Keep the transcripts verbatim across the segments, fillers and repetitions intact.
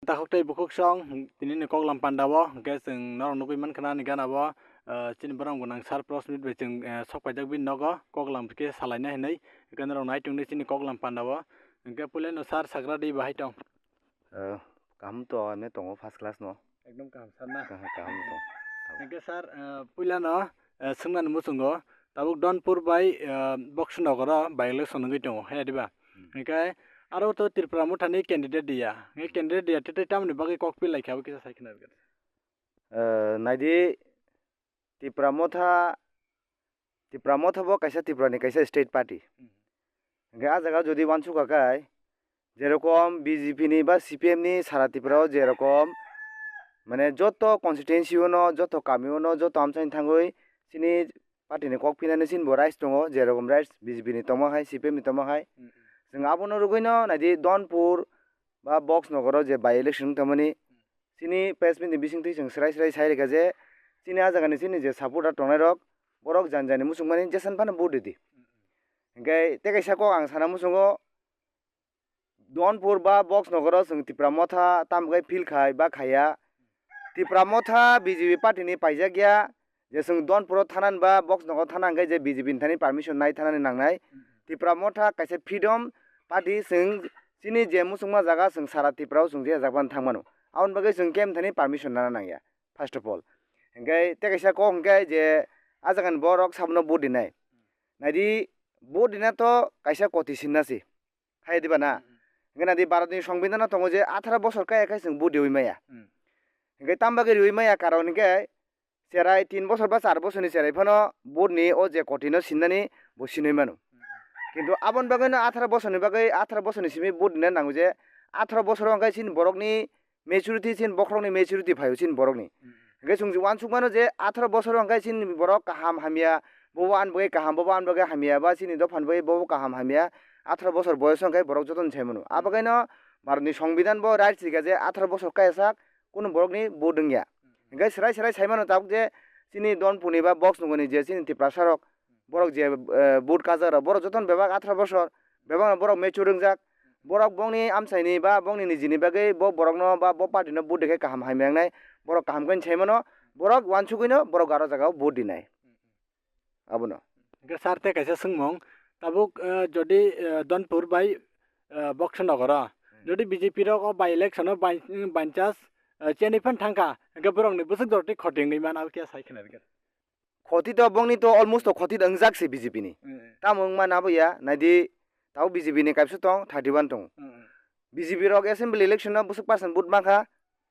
Takhuk tei bukhuk song, tini ni koklam panda o, hwnkhe chwng norok nugwi mankha ani gana o, ah, chini borok gwnang sir Prosmit bai chwng, eh, sok paijak bini nogo, koklam khe salaina hinwi, hwnkhe norok nai tongdi chini koklam panda o, hwnkhe puilano sir Sagra di bahai tong? Eh, kaham to, ane tongo first class no. Ekdom kaham sir na? Kaham, kaham to. Hwnkhe sir, eh, puilano, eh, swngnani muchungo, tabuk Donpur bai, eh, Boksonogoro by election wngwi tongo, he diba? Hmm. Hwnkhe aro to Tripura Mothani candidate diya. Hwnkhe candidate diya, tei, tei tamoni bagwi kok pil laikha, abo kisa sai khna rwgwt. Eh, naidi, Tipra Motha, Tipra Motha bo kaisa Tripura ni kaisa state party. Hmm. Hwnkhe ah jaga jodi uansukha khe, jerokom B J P ni ba C P M ni sara Tripura o jerokom, mane, joto constituency o no, joto kami o no, joto amchaini thangwi chini party ni kok phinani chini bo rights tongo, jerokom rights B J P ni tongma hai, C P M ni tongma hai. Hmm. Chwng abono rwgwi no naidi Donpur ba Boksonogoro je by election wng tongmani, chini press meet ni bisingtwi chwng swrai swrai sai rwkha je, chini ah jagani chini je supporter tongnai rok, borok jani jani muchungmani jesan phano vote ridi. Hwnkhe tei kaisa kok ang sana muchungo, Donpur ba Boksonogoro chwng Tipra Motha tamo khe feel khai ba khaiya, Tipra Motha B J P party ni paijak ya, je chwng Donpuro thanani ba Boksonogoro thana hwnkhe je B J P ni thani permission nai thanani nangnai. Hmm. Tipra Motha kaisa freedom party, chwng chini je muchungma jaga chwng sara Tripura o chwng je jak phano thang mano. Aboni bagwi chwng kemthani permission nana nangya, first of all. Hwnkhe tei kaisa kok hwnkhe je ah jagani borok sabono vote dinai. Naidi, vote dina to kaisa koti sinna se. Hai diba na? Hmm. Hwnkhe naidi, Bharat ni Songbidan o tongo je atharo bosor kaya khe chwng vote riwi maya. Hmm. Hwnkhe tamo bagwi riwi maya karon hwnkhe cherai tin bosor ba char bosor ni cherai phano vote ni o je koti no sinnani bo sinwi mano. Kintu aboni bagwi no atharo bosor ni bagwi, atharo bosor ni simi vote rina nango je, atharo bosor o hwnkhe chini borok ni maturity, chini bokhorok ni maturity phaio chini borok ni. Hmm. Hwnkhe chwng uansuk mano je atharo bosor o hwnkhe chini borok kaham hamya, bobo ani bagwi kaham, bobo ani bagwi hamya, ba chini dopha ni bagwi bobo kaham hamya, atharo bosor boyos o hwnkhe borok joto ni sai mano. Ah bagwi no Bharat ni Songbidan bo rights rikha je atharo bosor kaya sak kunu borok ni vote wngya. Hwnkhe swrai swrai sai mano tabuk je chini Donpur ni ba Boksonogor ni je chini Tiprasa rok, borok je, eh, vote kajak rok, borok jotono bebak atharo bosor, bebak no borok mature wngjak, borok bongni amchaini ba bongni nijini bagwi bo borokno ba bo party no vote rikhe kaham hamya wngnai, borok kaham khe sai mano, borok uansugwi no borok aro jaga o vote rinai. Abono. Hwnkhe sir tei kaisa swngmung, tabuk, eh, jodi, eh, Donpur bai, eh, Boksonogoro, hmm, jodi B J P rok o by election o by, by chance, eh, cheni phan thangkha, hwnkhe borokni bwswk jora tei khoti wngwi mano, abo khe sai khna rwgwt. Khoti to bongni to almost to khoti to wngjak se B J P ni. Hmm. Tamo wngma nabo ya, naidi, tabo B J P ni kaisa tong, thirty one tong. Hmm. B J P rok assembly election no bwswk percent vote mankha,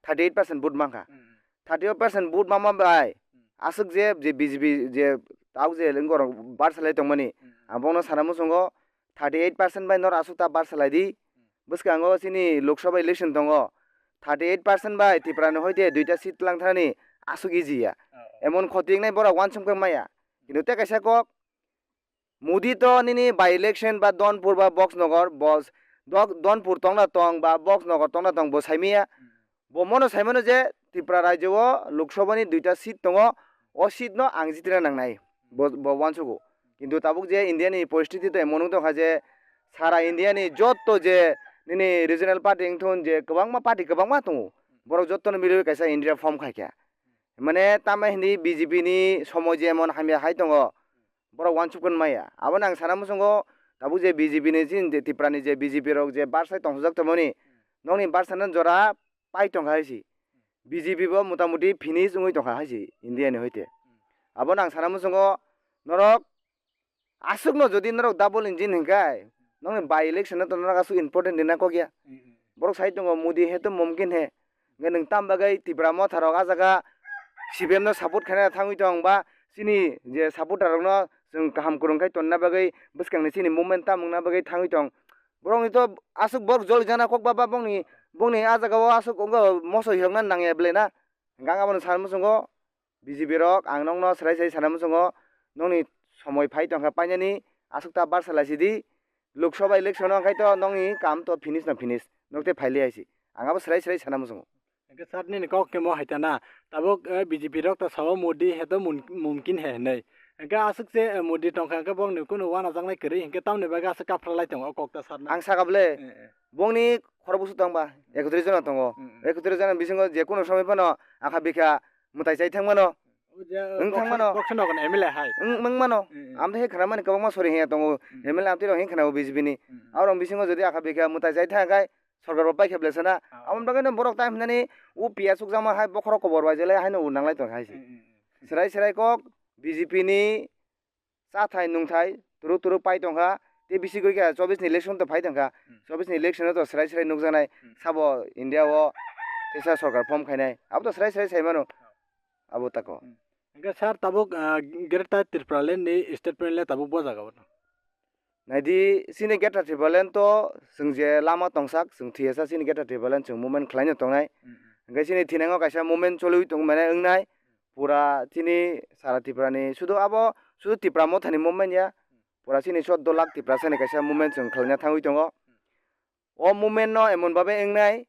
thirty eight percent vote mankha. Hmm. Thirty eight percent vote mama bai, hmm, aswk je, je B J P je tabo je wngorok barsalai tongmani, hmm, ang bongno sana muchungo thirty eight percent bai norok aswk ta barsalai di. Hmm. Bwskango chini Lok Sabha election tongo, thirty eight percent bai Tripura ni hoite duita seat twlang thanani aswk easy ya. Oh, oh. Emon khoti wngnai borok uansuk khe maya. Kintu tei kaisa kok, Modi to nini by election ba Donpur ba Boksonogor, bos, Dok-, Donpur tongna tong ba Boksonogor tongna tong bo saimaya. Hmm. Bo mono saimano je Tripura rajyo o Lok Sabha ni duita seat tongo, o seat no ang jitrina nangnai. Bo, bo uansugo. Kintu tabuk je India ni poristiti to emon wng tongkha je sara India ni jotto je nini regional party wngthun je kwbangma party kwbangma tongo. Borok jotto no miliwi kaisa India form khaikha. Mane tamo hindi B J P ni somoy je emon hamya hai tongo. Borok uansuk maya. Abono ang sana muchungo, tabuk je B J P ni chini je Tripura ni je B J P rok je barsai tongsajak tongmani, nokni barsano jora pai tongkha hai se. B J P bo motamuti finish wngwi tongkha hai se India ni hoite. Abono ang sana muchungo, norok aswkno jodi norok double engine hinkhai, nokni by election no to norok aswk important rina kok ya. Borok sai tongo, Modi he to mumkin he. Hwnkhe nwng tam bagwi Tipra Motha rok ah jaga C P M no support khaina thangwi tong ba chini je supporter rokno chwng kaham kwrwng khai tonna bagwi bwskangni chini movement tam wngna bagwi thangwi tong. Borokni to aswk borok joli jana kok ba, ba bongni, bongni ah jaga o aswk wngkha moso hirokna nangya belai na. Hwnkhe ang abono sana muchungo, B J P rok, ang nokno swrai swrai sana muchungo, nokni somoi phai tongkha painani, aswk ta barsa laisidi, Lok Sabha election o hwnkhe to nokni kam to finish no finish, nok tei phaili hai se. Ang abo swrai swrai sana muchungo. Hwnkhe sir nini kok khe mo hai ta na, tabuk, eh, B J P rok ta sao Modi he to mun-, mumkin he hinwi. Hingke aswk se, eh, Modi tongkha, hingke bongni kunu wanajaknai kwrwi, hingke tamni bagwi aswk kaphralai tongo o kok ta sarnai. Ang saka bole, eh, eh, bongni khorokbusu tongba, ekotris jona tongo. Mm, mm. Ekotris jona bisingo je kunu somoi phano akha bikha mwtai chai thangmano. O je, eh, wng thangmano. Boxer, boxer nogo M L A hai. Wng, wng mano. Mm, mm. Amtwi khe khnamani kwbangma sori hiya tongo. Mm. M L A amtwi rok hinkhe khnao B J P ni. Mm, mm. Aborok bisingo jodi akha bikha mwtai chai thang khai, sorkar bo paikha belai sana. Ah, aboni bagwi no borok ta hinani o P S ukjakma hai bokhorok kobor bai jelai haino o nanglai tong hai se. Mm, mm, mm. Serai serai kok B J P ni chathai nungthai turuk turuk pai tongkha. Tei bisi gori kha chobbish ni election to phai tongkha. Hmm. Chobbish ni election o to serai serai nukjaknai. Hmm. Sabo India o teisa sorkar form khainai. Abo to serai serai sai mano. Abo tako. Hmm. Hingke sir tabuk, ah, Greater Tipraland ni statement le tabuk bo jaga o. Naidi, chini Greater Tipraland to chwng je lama tongsak, chwng thwiyasa chini Greater Tipraland chwng movement khlaino tongnai. Mm, mm. Hingke chini thinango kaisa movement choliwi tong mane wngnai. Pura chini sara Tripura ni sudu abo, sudu Tipra Motha ni movement ya. Pura chini choddo lakh Tiprasa ni kaisa movement chwng khlaina thangwi tongo. O movement no emon babe wngnai,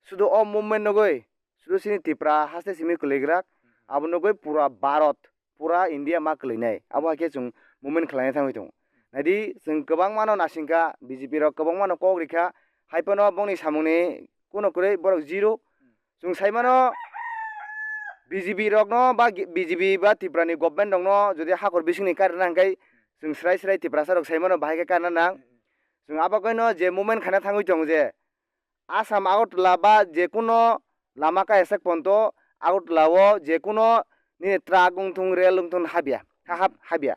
sudu o movement nogoi, sudu chini Tripura haste simi kwlwigwrak, abo nogoi pura Bharat, pura India ma kwlwinai. Abo hai khe chwng movement khlaina thangwi tongo. Naidi, chwng kwbangma no nasingkha, B J P rok kwbangma no kok rikha, hai phano bongni samungni kuno kwrwi borok zero. Chwng sai mano, B J P rokno ba G-, B J P ba Tripura ni government rokno jodi hakor bisingni karina hwnkhe chwng srai srai Tiprasa rok sai mano bahai khe karina nang. Chwng abo kaino je movement khaina thangwi tongo je Assam Agartala ba je kuno lama kaya sak ponto Agartala o je kuno nini truck wngthung, rail wngthung habya, ha-, hab-, habya,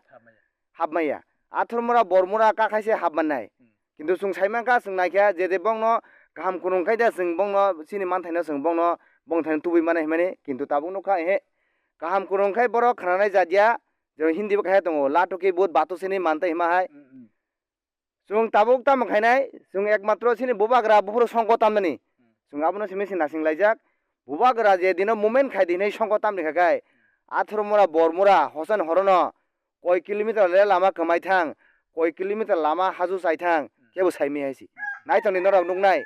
hapmaya. Athormura Bormura kakhaise hapmannai. Kintu chwng sai mankha, chwng naikha, je de bongno kaham kwrwng khai da, chwng bongno chini manthaino chwng bongno, bongthani tubui mano hinmani, kintu tabuk nukha, ehe, kaham kwrwng khai borok khnanai jat ya, je Hindi bo kaiha tongo, "Lato ki boot baaton se nahi mante" hinma hai. Chwng tabuk tamo khainai, chwng ekmatro chini bubagra buphuru songko tamnani. Chwng abono simi se nasing laijak. Bubagra je dino movement khai dinai songko tamni kha khai, Athormura Bormura hosan horono koi kilometer le lama kwmai thang, koi kilometer lama haju chai thang, kebo saimi hai se. Naithokni norok nuknai.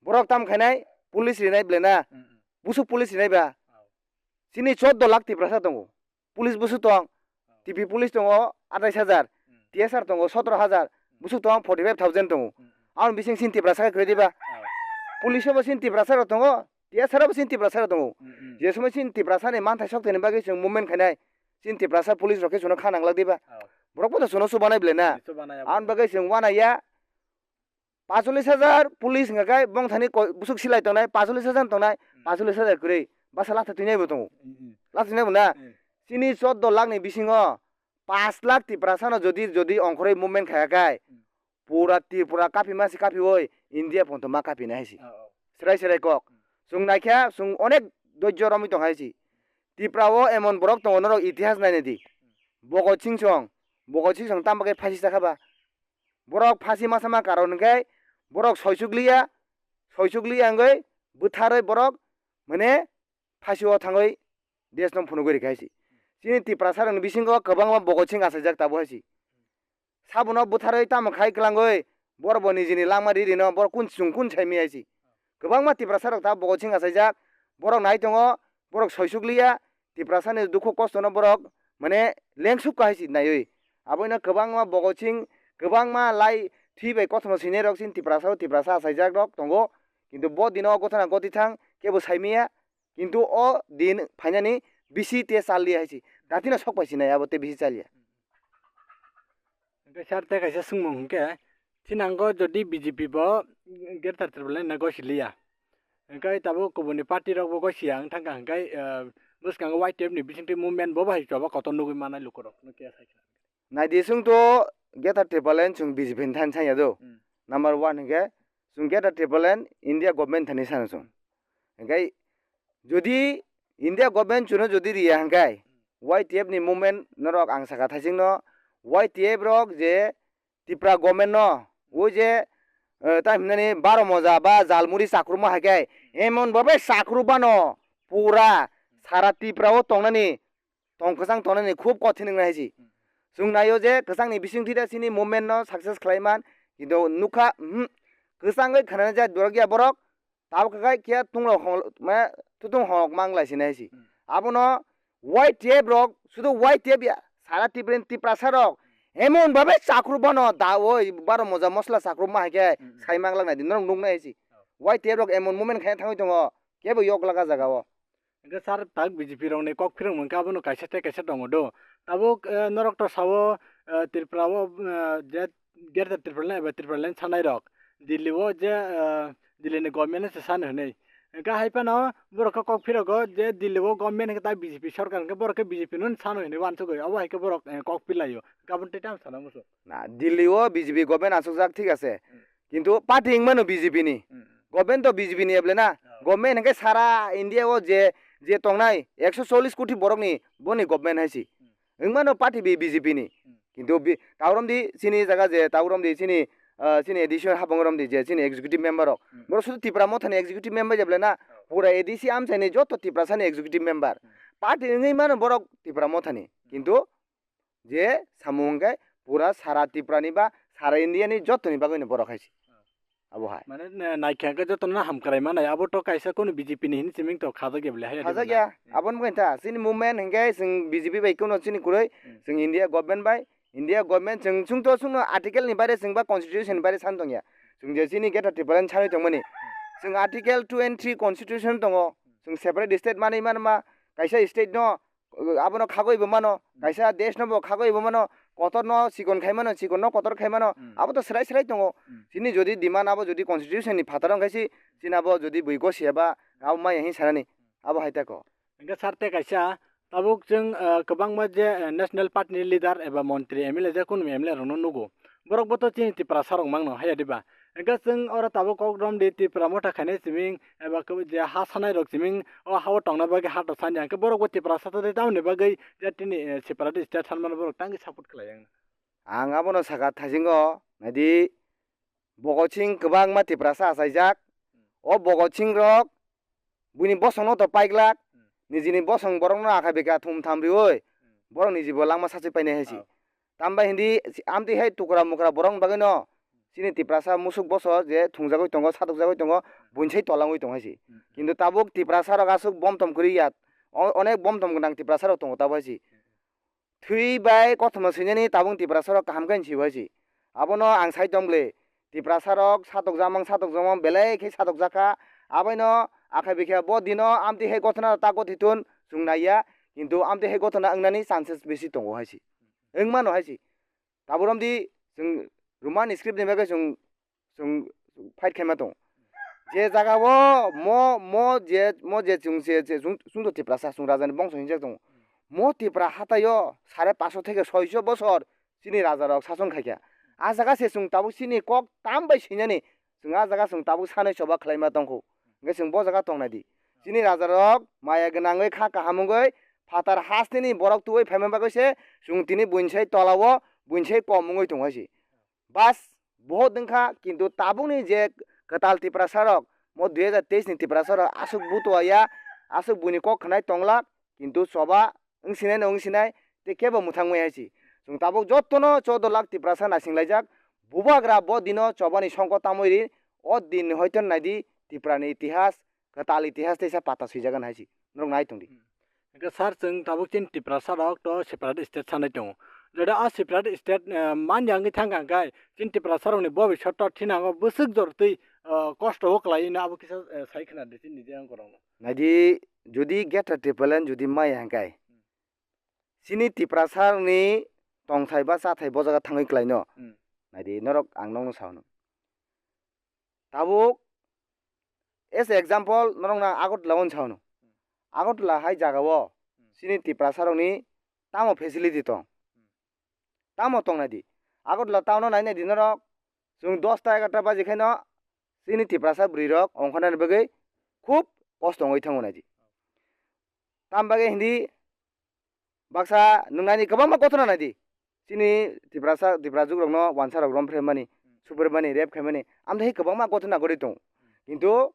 Borok tam khainai, police rinai belai na. Busuk police rinai ba. Chini choddo lakh Tiprasa tongo. Police busuk tong, T P police tongo atais hajar, T S R tongo sotro hajar, busuk tong forty five thousand tongo. Aboni bising chini Tiprasa khe kwrwi diba? Police bo chini Tiprasa rok tongo, T S R bo chini Tiprasa rok tongo. Je somoi chini Tiprasa ni manthai sok thani bagwi chwng movement khainai, chini Tiprasa police rok khe chwngno kha nanglak diba? Borok bo to chwngno chubanai belai na. Aboni bagwi chwng uanaiya. Pacholis hajar police hwnka khe bongthani koi-, busuk silai tongnai, pacholis hajar tongnai, pacholis hajar kwrwi basa lakh twi naibo tongo. Lakh twi naibo na? Chini choddo lakh ni bisingo pash lakh Tiprasa no jodi, jodi ongkhorwi movement khaya khai, pura Tripura kaphi ma se kaphiwi India photo ma kaphi nai hai se. Serai serai kok. Chwng naikha, chwng onek dojjo romwi tong hai se. Tripura o emon borok tongo norok itihas nainai di. Bhogot Singh song, Bhogot Singh song tamo khe phasi chakha ba? Borok phasi ma sama karon hwnkhe borok soisukliya, soisukliya wngwi bwtharwi borok mane phasi o thangwi desh no phunugwi rikha hai se. Chini Tiprasa rokni bisingo kwbangma Bhogot Singh achaijak tabuk hai se. Sabono bwtharwi tamo khai kwlangwi borok bo nijini langma ri rino borok kun chwng kun sai mi hai se. Kwbangma Tiprasa rok ta Bhogot Singh achaijak, borok nai tongo, borok soisukliya, Tiprasani dukhu kostono borok mane lengsuk hai se naiwi. Aboino kwbangma Bhogot Singh, kwbangma lai thwi bai kothoma swinai rok chini Tiprasa o Tiprasa achaijak rok tongo. Kintu bo dino o gotona goti thang kebo sai miya. Kintu o din phainani bisi te chal liya hai se. Datino sok pai sinai abo te bisi chal ya. Hingke sir te kaisa swngmung hingke, thinango jodi B J P bo Greater Tipraland no gosi liya, hingke tabuk kubuni party rok bo gosi ya wng thangka hingke, eh, bwskango Y T F ni bisingtwi movement bo bai choba kotor nugwi manai lukurok no khe sai kha. Naidi chwng to Greater Tipraland chwng B J P ni thani sanya do. Number one hingke chwng Greater Tipraland India government thani sana chwng. Hingke jodi India government chwngno jodi riya hingke Y T F ni movement norok ang saka thaisingno Y T F rok je Tipra government no o je, eh, ta himnani baro moja ba jalmuri chakruma hai khe emon babe chakrubano pura sara Tipra o tongnani tong kwchang tongnani khub kothin wngna hai si. Chwng naio je kwchangni bisingtwi da chini movement no success khlai man, kintu nukha, mhm, kwchangwi khnana jai borok ya borok, tabuk khe khe tungrok hol-, ma, tutung hok mang lai sinai si. Abono Y T F rok, sudu Y T F ya, sara Tiprani Tiprasa rok emon babe chakruk bano da oi baro moja mosla chakruk ma hai khe Hmm. Sai mang lak nai di norok nuk nai si. Oh. Y T F rok emon movement khai thangwi tongo kebo yok lak a jaga o. Hingke sir tak B J P rok ni kok phirong mangkha abono kaisa tei kaisa tongo do. Tabuk eh, norok to sao eh, Tripura o eh, je Greater Tripura Land eba Tripura Land sanai rok Delhi o je eh, Delhi ni government se sano hinui. Hingke hai phano borok khe kok phirogo je Delhi o government hingke ta B J P sarkar hingke borok khe B J P no sano hinui wansugui abo hai khe borok eh, kok philaio. Hingke aboni tei tamo sana muchung. Na Delhi o B J P government asukjak thik ase. Hmm. Kintu party wngmano B J P ni. Hmm. Government to B J P ni eble na. Oh. Government hingke sara India o je je tongnai ekso chollish koti borok ni boni government hai si. Hmm. Wngmano party B J P ni. Hmm. Kintu bi- tauromdi chini jaga je tauromdi chini ah, chini A D C hapang romdi je chini executive member rok. Hmm. Borok sudu Tipra Motha ni executive member jeble na. Oh. Pura A D C amchai ni joto Tiprasa ni executive member. Hmm. Party wngwi mano borok Tipra Motha ni. Hmm. Kintu je samung hwnkhe pura sara Tripura ni ba sara India ni joto ni bagwi no borok hai se. Abo hai. Mane, ne, naikha hwnkhe joto no hamkrai manai, abo to kaisa kunu B J P ni hini siming to khajak ya bole, hai Khajak ya. Hmm. Aboni bagwi ta, chini movement hwnkhe chwng B J P bai kunu chini kwrwi, Hmm. Chwng India government bai, India government chwng, chwng to chwngno article ni baire chwng ba constitution ni baire san tongya. Chwng je chini Greater Tripura ni sanwi tongmani. Chwng article two and three constitution tongo. Chwng separate state manwi manma, kaisa state no abono khagwi bo mano, Hmm. Kaisa desh no bo khagwi bo mano, kotor no chikon khai mano, chikon no kotor khai mano, Hmm. Abo to srai srai tongo. Hmm. Chini jodi demand abo jodi constitution ni phataro wngkha si, chini abo jodi bui gosi eba, abo maya hin sanani, abo hai tako. Hingke sir te kaisa, tabuk chwng, eh, kwbangma je, eh, national party ni leader eba montri M L A je kunu M L A rok no nugo. Borok bo to chini Tiprasa rok mangno, haiya diba? Hingke chwng oro tabuk kok romdi Tipra Motha khainai siming eba kebo je ha sanai rok siming o ha o tongna bagwi ha to sani hingke borok bo Tiprasa to tei tamoni bagwi je tini, eh, separatist state sanmano borok tangwi support khlai yang. Ang abono sakha thaisingo naidi Bhogot Singh kwbangma Tiprasa achaijak. O Bhogot Singh rok buini bosongno to paiglak, Hmm. Nijini bosong borokno akha bikha thum tham riui, Hmm. Borok nijibo langma sachi painai hai si. Oh. Tambai hindi amtwi hai tukra mukra borok bagwino chini Tiprasa musuk bosor je thungjagwi tongo, satokjagwi tongo, buinsai tolangwi tongo hai si. Hmm. Kintu tabuk Tiprasa rok aswk bomtom kwrwi ya, o-, onek bomtom gwnang Tiprasa rok tongo tabuk hai si. Thwi bai kothoma swinani tabuk Tiprasa rok kaham khe si hai si. Abono ang sai tong bwle. Tiprasa rok satokjamang satokjamang belai khe satokjak kha. Aboino akha bikha bo dino amtwi hai gothona ta gothitun chwng naiya. Kintu amtwi hai gothona wngnani chances bisi tongo hai si. Wngmano hai si. Tabuk romdi chwng Roman script ni bagwi chwng chwng fight khaima tongo. Je jaga o mo, mo je, mo je chwng se, se chwng, chwng to Tiprasa, chwng raja ni bongso hinjak tongo. Mo Tipra hatai o sare paso theke soiso bosor chini raja rok sason khaikha. A jaga se chwng tabuk chini kok tam bai sinani chwng a jaga chwng tabuk sanai choba khlaima tongkhu. Hingke chwng bo jaga tongnai di. Chini raja rok maya gwnangwi kha kaham wngwi phatar hasteni borok tubui phaima bagwi se chwng tini buinsai tola o buinsai kom wngwi tongha si. Bas, bohot wngkha, kintu tabukni je kwtal Tiprasa rok, mo dui hajar teis ni Tiprasa rok aswk butua ya, aswk buini kok khnai tonglak, kintu choba wngsinai no wngsinai, tei kebo mwthangwi hai si. Chwng tabuk jotono choudo lakh Tiprasa naisinglaijak, bubagra bo dino chobani songkot tamwi ri, o din hoito naidi Tiprani itihas, kwtal itihas teisa pata swijagan hai si. Norok nai tongdi. Hmm. Hingke sir, chwng tabuk chini Tiprasa rok to separate state sanai tongo. Jodi a separate state, eh, manya wngwi thangkha hingke chini Tiprasa rokni bobiswt to thinango bwswk jor twi, eh, kosto o kwlai hino abo kisa, eh, sai khna di chini je ang korokno. Naidi, jodi Greater Tipraland jodi maya hingke, Hmm. chini Tiprasa rokni tongthai ba chathai bo jaga thangwi kwlaino. Hmm. Naidi, norok ang nokno sao no. Tabuk, as a example, norok na Agartala o sao no. Agartala hai jaga o chini Tiprasa rokni tamo facility tong? Tamo tong nai di? Agartala town o nai nai di norok, chwng dosta egarta baji khaino chini Tiprasa bwrwi rok ongkhornani bagwi khub kosto wngwi thango nai di. Tam bagwi hindi baksa nungnaini kwbangma kothona nai di. Chini Tiprasa, Tiprajwk rokno wansa rok rom phre mani, supre mani, rep khai mani, amtwi hai kwbangma kothona gori tongo. Kintu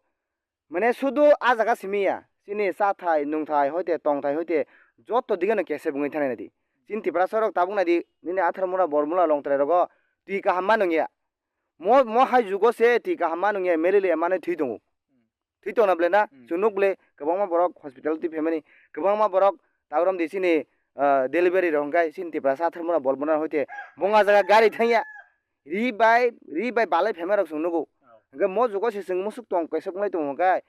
mane sudu a jaga simi ya, chini chathai, nungthai, hoite tongthai, hoite joto dige no kesep wngwi thani nai di. Chini Tiprasa rok tabuk nai di, nini Atharmura, Bormula, Longtrai rogo twi kaham ma nung ya. Mo, mo hai jugo se twi kaham ma nung ya, malaria manwi thwi tongo. Thwi tongna bwle na? Hmm. Chwng nuk bwle kwbangma borok hospital twi phaimani, kwbangma borok tabuk romdi chini, ah, delivery rok hwnkhe chini Tiprasa atharmura bol bono hoite bongha jaga gari thangya. Ri bai, ri bai balai phaima rok chwng nugo. Hwnkhe mo jugo se chwng musuk tong kaisa wnglai tongo hwnkhe.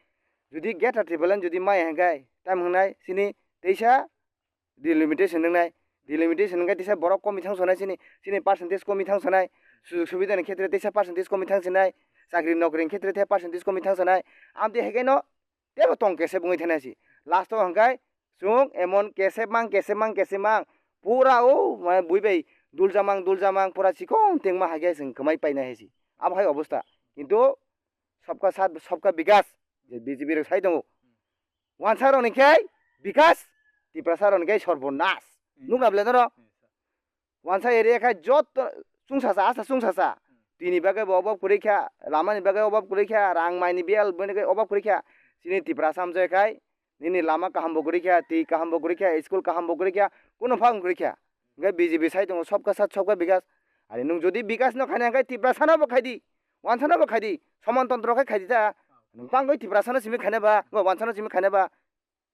Jodi greater Tipraland jodi maya hwnkhe, tamo hwngnai chini teisa delimitation wngnai. Delimitation hwnkhe teisa borok komi thang sonai chini, chini percentage komi thang sonai. Sujog subidani khetre teisa percentage komi thang sonai. Chakri nokri ni khetre teisa percentage komi thang sonai. Amtwi hai khe no tebo tong kesep wngwi thangna si. Last o hwnkhe chwng emon kesep mang, kesep mang, kesep mang. Pura o, mane, bui bai duljamang, duljamang, pura chikon tengma hai khe chwng kwmai paina hai si. Abo hai obostha. Kintu sabka saath, sabka bikas, je B J P rok sai tongo. Wansa rok ni khe bikas, Tiprasa rok ni khe sorbonas. Nukna bwle norok? Wansa area khai joto chwngsasa, asa chwngsasa. Tini bagwi bo obab kwrwi kha, lama ni bagwi obab kwrwi kha, rang mai ni biyal bini bagwi obab kwrwi kha. Chini Tiprasa amjai khai, nini lama kaham bo kwrwi kha, twi kaham bo kwrwi kha, school kaham bo kwrwi kha, kuno phang kwrwi kha. Hwnkhe B J P sai tongo, sabka saath sabka bikas. Ani nwng jodi bikas no khaina hwnkhe Tiprasa no bo khai di, Wansa no bo khai di, Saman Tantro khai khai di ta. Nwng tangwi Tiprasa no simi khaina ba, Wansa no simi khaina ba.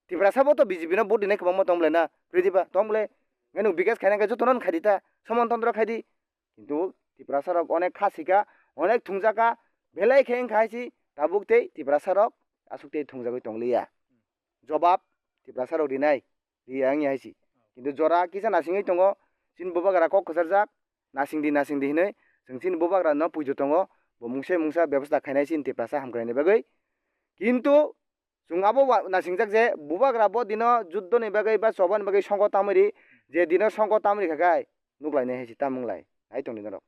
Tiprasa bo to B J P no vote rinai kwbangma tong bwle na, kwrwi diba tong bwle. Ngai nwng bikas khaina khe jotono khai di ta, Saman Tantro khai di. Kintu Tiprasa rok onek kha sika, onek thungjaka, belai khe wngkha hai si tabuk tei Tiprasa rok aswk tei thungjagwi tong liya. Jobab Tiprasa rok rinai, riya wngya hai si. Kintu jora kisa nasingwi tongo, chini bubagra kok kwcharjak, nasing di, nasing di hinwi chwng chini bubagra no puitu tongo, bo mungsa mungsa bebostha khainai chini Tiprasa hamkraini bagwi. Kintu chwng abo wa-, nasingjak je bubagra bo dino juddoni bagwi ba chobani bagwi songkot tamwi ri, je dino songkot tamwi rikha khai nuklainai hai se tamung lai, hai tongdi norok.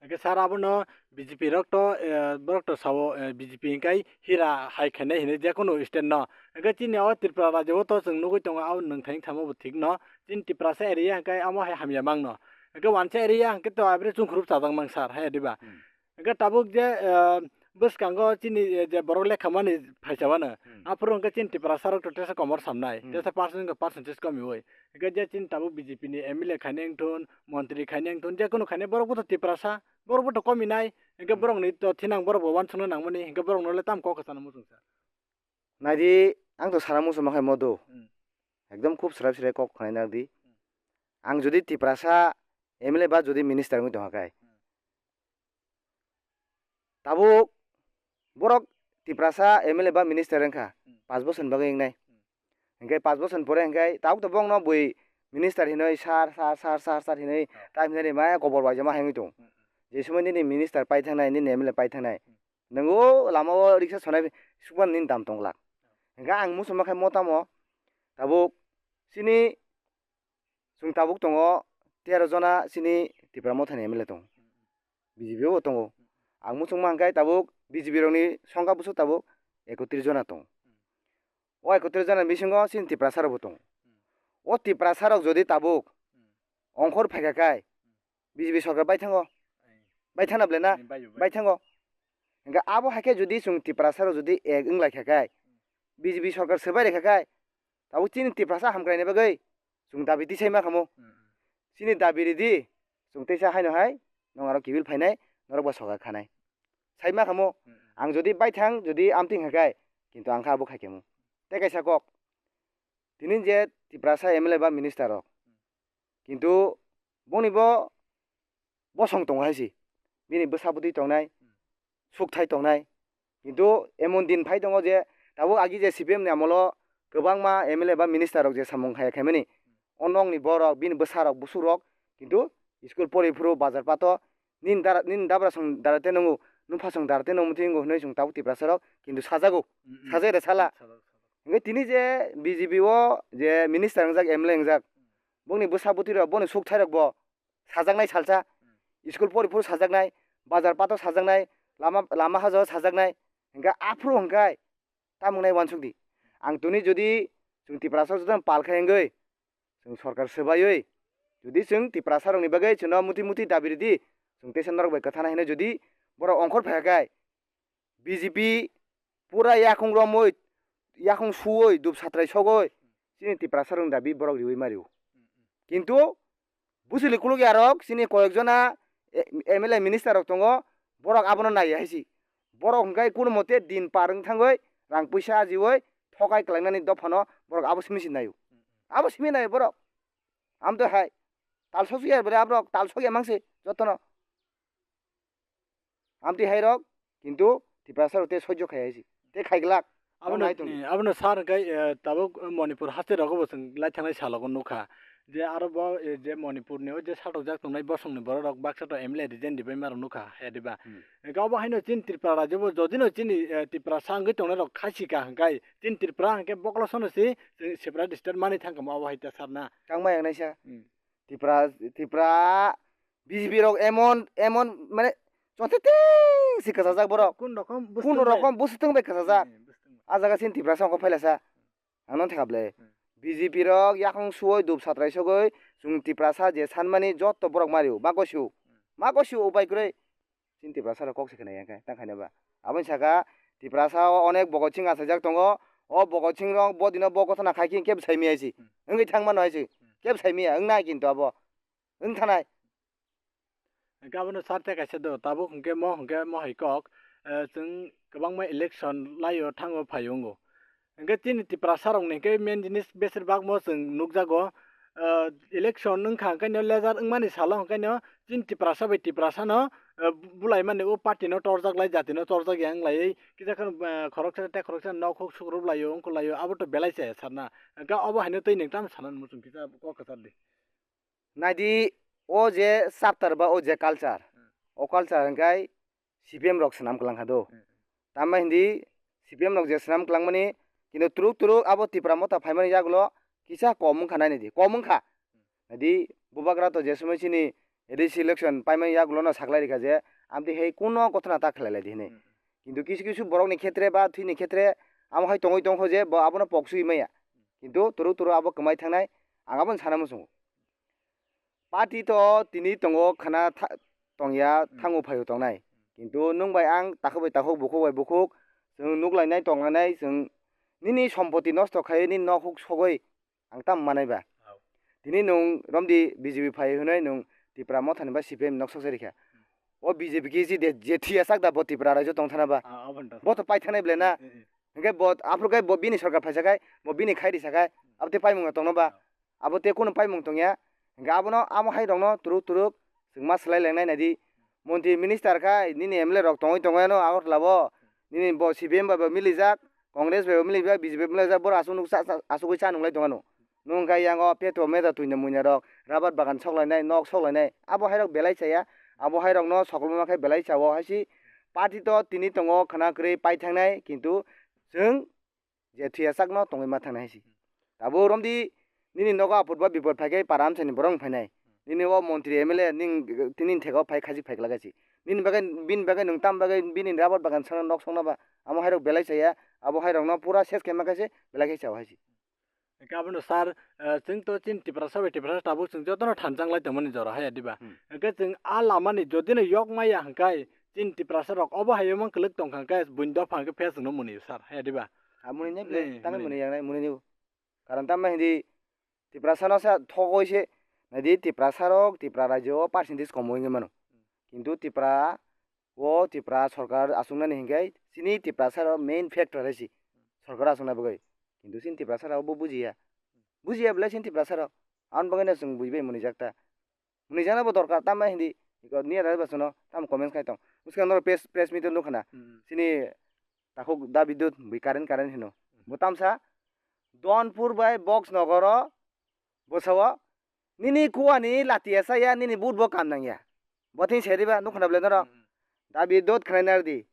Hwnkhe sir abono B J P rok to, eh, borok to sao, eh, B J P hwnkhe hira hai khainai hinwi jekunu state no. Hwnkhe chini o Tripura rajyo o to chwng nugwi tongo, abo nwng thani thamo bo thik no. Chini Tiprasa area hwnkhe amo hai hamya mang no. Hwnkhe wansa area hwnkhe to abre chungkhrup chajak mang sir, hai diba? Hmm. Hwnkhe tabuk je, eh, bwskango chini, eh, je borok lekha mani phaisa mano, hmm, aphuru hwnkhe chini Tiprasa rok to tesa komor samnai, hmm, tesa percent hwnkhe percentage komiui. Hwnkhe je chini tabuk B J P ni M L A khainai wngthun, montri khainai wngthun, jekunu khainai borok bo to Tiprasa, borok bo to kominai, hwnkhe, hmm, borok ni to thinang borok bo uansukna nangmani, hwnkhe borok no le tamo kok kwchana muchung sir? Naidi, ang to sana muchung ma khai modo. Hmm. Ekdom khub srai srai kok khnai nardi. Hmm. Ang jodi Tiprasa M L A ba jodi minister wngwi tongkha khai, hmm, tabuk borok Tiprasa M L A ba minister wngkha, hmm, panch bosor ni bagwi wngnai. Hmm. Hwnkhe panch bosor ni pore hwnkhe tabuk to bongno bui minister hinwi sir, sir, sir, sir, sir hinwi, oh, time hinwi maya kobor waijama hai wngwi tongo. Hmm, hmm. Je somoi nini minister pai thangnai, nini M L A pai thangnai, hmm, nwng o lama o riksa sonai sukmani nini dam tong glak. Hwnkhe ang muchungma khai mo tamo tabuk chini Chwng tabuk tongo tero jona chini Tipra Mothani M L A tongo. B J P o bo tongo. Ang muchungma hwnkhe tabuk B J P rokni songkha bwswk tabuk ekotris jona tongo. O ekotris jona bisingo chini Tiprasa rokbo tongo. O Tiprasa rok jodi tabuk ongkhor phaikha khai B J P sorkar bai thango. Bai thangna bwle na? Bai thango. Hwnkhe abo hai khe jodi chwng Tiprasa rok jodi ek wng lai kha khai, B J P sorkar swbai rikha khai, tabuk chini Tiprasa hamkraini bagwi chwng dabi tisai ma khamu. Hmm, hmm. Chini dabi ridi, chwng teisa haino hai, nwng aro kibil phainai, norok bo soka khanai. Sai ma khamu, hmm, hmm, ang jodi baithang, jodi amtwing hai khai, kintu ang kha abo khai khamu. Tei kaisa kok, tini je Tiprasa M L A ba minister rok, kintu boni bo bosong tongo hai se. Bini bwsa bwtwi tongnai, sukthai tongnai. Kintu emon din phai tongo je tabuk agi je C P M ni amolo kwbangma M L A ba minister rok je samung hai khaimani, o nokni borok, bini bwsa rok, busuk rok, kintu school pori phuru bazar pato, nini dara, nini dabra song dara te nungo, nupha song dara te nungo, mutwi wngo hinwi chwng tabuk Tiprasa rok kintu sajago, mm, mm, sajai re sala. Sajak, sajak. Hingke tini je B J P o je minister wngjak, M L A wngjak, bongni bwsa bwtwi rok, boni sukthai rok bo sajaknai salsa, hmm, school pori phuru sajaknai, bazar pato sajaknai, lama, lama hajao sajaknai, hingke aphuru hingke tamung nai uansuk di. Ang tini jodi chwng Tiprasa joto pal khai wngwi, chwng sorkar swbaiwi, jodi chwng Tiprasa rokni bagwi chwngno muti muti dabi ridi, chwng teisa norok bai kwthana hinwi jodi borok ongkhor phai khe, B J P pura yakung romwi, yakung suwi, dup satrai sogwi, chini Tiprasa rokni dabi borok riwi ma rio. Kintu bwswli kuluk yarok, chini koyek jona, e, M L A minister rok tongo, borok abono naiya hai se. Borok hwnkhe kunu mote din par wng thangwi, rang puisa ajiwi, thokai kwlainani dophano borok abo simi se naio. Abo simi naio borok. Amtwi hai tal sokya bwrwi aborok tal sokya mangsi jotono. Amtwi hai rok kintu Tiprasa rok tei sojjo khai hai si. Tei khai glak. Abono, Nai tong. Eh, abono sar hwnkhe, eh, tabuk Manipur haste rogo bo chwng lai thangnai salogo nukha. Je aro bo, eh, je Manipur ni o je satok jak tongnai bosong ni borok rok baksa to M L A resign ribai ma rok nukha, he diba? Hmm. Hwnkhe obo haino chini Tripura rajyo bo jodi no chini, eh, Tiprasa wngwi tongnai rok khai si ka hwnkhe chini Tripura hwnkhe bokolo sono si chwng separate state mani thang kamo obo hai ta sar na. Tangma yang naisa. Hmm. Tipra, Tipra B J P rok emon, emon mane chonte ting si kwchajak borok. Kun rokom Kun bwswtwng bai. Rokom bwswtwng bai kwchajak. Eh, bwswtwng bai. A jaga sin Tiprasa ongkho phailasa. Ang nang thekha ble. Hmm. B J P rok yakung suoi dup satrai sogoi chwng Tiprasa je sanmani jotto borok mario. Ma gosio. Hmm. Ma gosio upai kwrwi. Chini Tiprasa rok kok se khna ya khe tang khaina ba. Aboni saka Tiprasa o onek bogo ching achaijak tongo. O bogo ching rok bo dino bo gotona khai khe kebo sai miya si. Hmm. Wngwi thang mano hai si. Hmm. Kebo sai miya wng nai kintu abo. Wng thanai. Hwnkhe abono sarte kaisa do, tabuk hwnkhe mo hwnkhe mo hai kok, eh, chwng kwbangma election laio thango phaio wngo. Hwnkhe chini Tiprasa rokni hwnkhe main jinis besir bak mo chwng nukjago, eh, election wngkha hwnkhe no leader wngmani salo hwnkhe no chini Tiprasa bai Tiprasa no, eh, bulaimani o party no torjak lai jati no torjak ya wng laiwi kisa kheno, eh, khoroksa tei khoroksa nok huk sukrup laio wngkuk laio abo to belai chaya sarna. Hwnkhe obo haino twi nwng tamo sana muchung kisa kok kwchar di. Naidi, o je chapter ba o je culture, hmm, o culture hwnkhe C P M rok swnam kwlang kha do. Hmm. Tamo hindi C P M rok je swnam kwlangmani, kintu turuk turuk abo Tipra motha phaimani yagulo kisa kom wngkha nai naidi, kom wngkha. Hmm. Naidi, bubagra to je somoi chini A D C election paimani yagulo no saklai rikha je, amtwi hai kuno gothona ta khlai lai di hinwi. Hmm. Kintu kisu kisu borokni khetre ba thwini khetre amo hai tongwi tongkho je bo abono pok sui maya. Kintu turuk turuk abo kwmai thangnai, ang abono sana muchungo. Party to tini tongo khana tha-, tongya, hmm, thango phaio tongnai. Kintu nwng bai ang takhuk bai takhuk, bukhuk bai bukhuk, chwng nuk lainai tong lainai, chwng nini sompoti nosto khai, nini nok huk sogwi ang tamo manai ba? Au. Tini nwng romdi B J P phai hwnwi nwng Tipra mothani ba C P M nok soksa rikha. Hmm. O B J P khe je de-, je thiya sak da bo Tipra raijo tong thana ba? Ah, aboni ta. Bo to pai thanai ble na? Eh, eh, eh. Hwnkhe bo aphuru khe bo bini sorkar phaisa khai, bo bini khai risa khai, abo tei paimung tongno ba? Abo tei kunu paimung tongya. Hwnkhe abono amo hai rokno turuk turuk chwng ma swlai lengnai naidi. Montri minister khai nini M L A rok tongwi tongwi ano Agartala bo. Nini bo C P M bai bo milijak, Congress bai bo milijak, B J P bai milijak, borok aswk nuk cha-, cha-, aswkwi cha nunglai tongano. Nwng khe yango petro meda twino muina rok, rabar bagan soklainai, nok soklainai, abo hai rok belai chaya, abo hai rokno sokolma khe belai chao hai si. Party to tini tongo khwna kwrwi pai thangnai, kintu chwng je thwiya sakno tongwi ma thangnai hai si. Tabuk romdi nini nogo apot ba bipot phai khe para amchaini borok wng phainai. Nini o montri M L A ning tini thego phai khajik phai glak hai si. Nini bagwi, bini bagwi nwng tam bagwi bini rabar bagan songno nok songno ba? Amo hai rok belai chaya, abo hai rokno pura ses khe ma khe se belai khe chao hai si. Hwnkhe abono sir, eh, chwng to chini Tiprasa bai Tiprasa tabuk chwng jotono thanchang lai tongmani jora haya diba? Hmm. Hwnkhe chwng a lamani jodi no yok maya hwnkhe chini Tiprasa rok obo hai mang kwlwk tongkha hwnkhe buini dopha hwnkhe phia chwngno mwnwi sir haya diba? A mwnwi nai ble, eh, tangwi mwnwi. Mwnwi yang nai mwnwi nai bo. Karon tamo hindi Tiprasa no sa thogoi se naidi Tiprasa rok Tipra rajyo o percentage kom wngwi mano. Kintu Tipra o Tipra sorkar achuknani hinkhe chini Tiprasa rok main factor hai si sorkar achukna bagwi. Kintu chini Tiprasa rok bo bujiya. Bujiya belai chini Tiprasa rok. Aboni bagwi no chwng bujibai mwnwi jak ta. Mwnwi jakna bo dorkar, tamo hindi. Iko niya dai ba chwngno tamo comments khai tong. Bwskang norok press, press meet o nukha na. Hmm. Chini takhuk Da Bidyut bui current, current hino. Bo tamsa Donpur bai Box Nogoro bwsao nini kuani lati ya saya, nini but bo kam nang ya. Bo thing se diba nukha na bwle norok. Hmm. Da Bidyut khwnai nar di.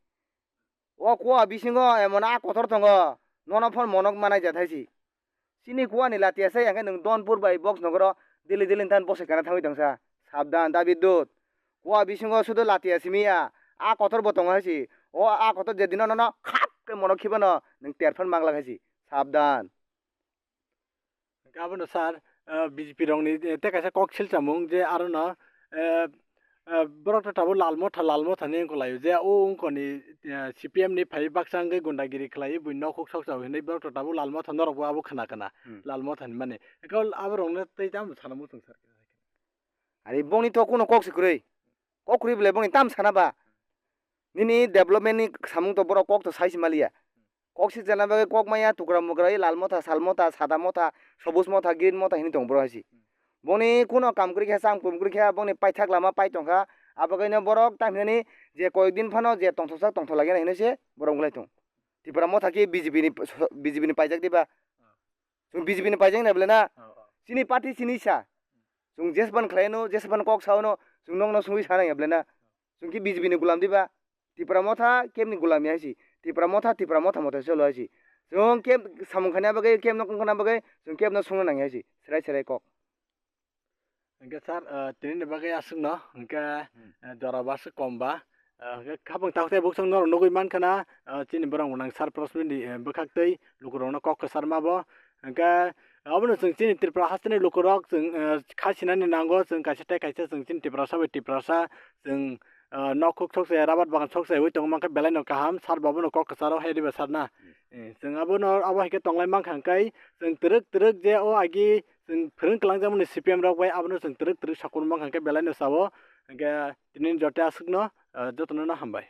O kua bisingo emon a kotor tongo, nono phone monok manai jat hai si. Chini kua ni lati asai, hwnkhe nwng Donpur bai Box Nogoro daily daily than bosai kana thangwi tongsa. Sabdan, Da Bidyut. Kua bisingo sudo lati asimiya, a kotor bo tongo hai si. O a kotor je dino nono khap khe monok khibano, nwng terphan mangla hai si. Sabdan. Hwnkhe abono sir, eh, B J P rokni, eh, tei kaisa kok silchamung je arono, eh, eh, borok ta tabuk Lal Motha, Lal Motha ni wngkha laio je o wngkha ni, eh, C P M ni phai baksa wngwi gundagiri khlaiwi buini nok huk sok chao hinwi borok ta tabuk Lal Motha norok bo abo khna khna. Hmm. Lal Motha ni mani. Hwnkhe aborokno tei tamo sana muchung sir. Ari bongni to kuno kok se kwrwi. Kok kwrwi bwle bongni tam sana ba. Nini development ni samung to borok kok to sai se maliya. Kok si chana bagwi kok maya tukra mukra, Lal Motha, Sal Motha, Sada Motha, Sobuj Motha, Green Motha hinwi tongo borok hai si. Hmm. Boni kuno kam kwrwi kha, cham kum kwrwi kha, boni paithak lama pai tongkha. Abo kaino borok tang hinani je koyek din phano je tongthoksa tongthok lagina hinwi se borok wngwlai tong. Tipra motha khe B J P ni, B J P ni paijak diba? Chwng B J P ni paijak na belai na? Chini party chini sa. Chwng jesban khlaino, jesban kok saono, chwng nokno sungwi sana ya belai na? Chwng khe B J P ni gulam diba? Tipra motha kebni gulam ya si. Tipra motha, Tipra motha motha cholo si. Chwng keb samung khana bagwi, kebno kong khana bagwi, chwng kebno sungna nang ya si. Serai serai kok. Hingke sir, eh, tini ni bagwi aswkno, hingke, eh, jora ba aswk kom ba, eh, hingke khapang tak tei buksong norok nugwi mankha na, eh, chini borok nang sir Prasmini, eh, bwkhak tei lukurokno kok kwchar ma bo. Hingke abono chwng chini Tripura hasteni lukurok chwng, eh, kha sinani nango, chwng kaisa tei kaisa chwng chini Tiprasa bai Tiprasa chwng, eh, nok khuk sok se, rabar bagan sok se ui tongo mankha belai no kaham, sir bo abono kok kwcharo hai riba sir na. Eh, chwng abono abo hai khe tonglai mankha hingke chwng twrwk twrwk je o agi chwng phwrwng kwlangjakmani C P M rok bai abono chwng twrwk twrwk sakhulma hwnkhe belai no sao. Hwnkhe tini joto aswkno, ah, jotono no hambai.